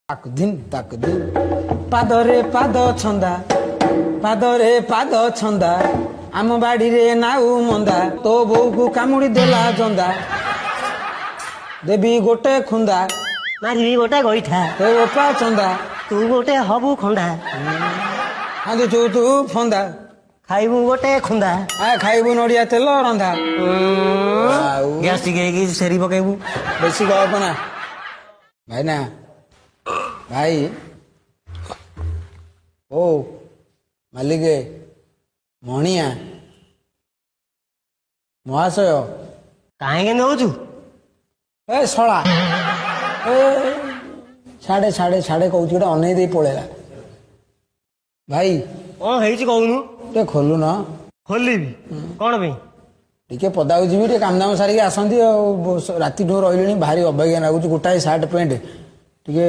ତାକ ଧିନ୍ ତାକ ଧିନ୍। ପାଦରେ ପାଦ ଛନ୍ଦା, ପାଦରେ ପାଦ ଛନ୍ଦା, ଆମ ବାଡ଼ିରେ ନାଉ ମନ୍ଦା, ତୋ ବୋଉକୁ କାମୁଡ଼ି ଦେଲା ଜନ୍ଦା, ଦେବି ଗୋଟେ ଖୁନ୍ଦା, ମାରିବି ଗୋଟେ ଗୋଇଠା, ତୋ ବୋପା ଚନ୍ଦା, ତୁ ଗୋଟେ ହବୁ ଖଣ୍ଡା, କାନ୍ଦୁଛୁ ତୁ ଫନ୍ଦା, ଖାଇବୁ ଗୋଟେ ଖୁନ୍ଦା, ଆ ଖାଇବୁ ନଡ଼ିଆ ତେଲ ରନ୍ଧା, ଆଉ ଗ୍ୟାସ୍ ଟିକେ ହେଇକି ସେରି ପକେଇବୁ। ବେଶୀ ଗପନା ଭାଇନା। ଭାଇ ଓ ମାଲିକେ, ମଣିଆ ମହାଶୟ। କାହିଁକି ନଉଛୁ? ଏ ଶଳା, ଏ ସାଢେ ସାଢେ ସାଢେ କହୁଛି, ଗୋଟେ ଅନେଇ ଦେଇ ପଳେଇଲା। ଭାଇ, କଣ ହେଇଛି କହୁନୁ? ଟିକେ ଖୋଲୁନ। ଖୋଲିବି କଣ ପାଇଁ? ଟିକେ ପଦାକୁ ଯିବି, ଟିକେ କାମଦାମ ସାରିକି ଆସନ୍ତି। ଆଉ ରାତିଠୁ ରହିଲିଣି, ଭାରି ଅବାଗିଆ ଲାଗୁଛି। ଗୋଟାଏ ସାର୍ଟ ପ୍ୟାଣ୍ଟ ଟିକେ।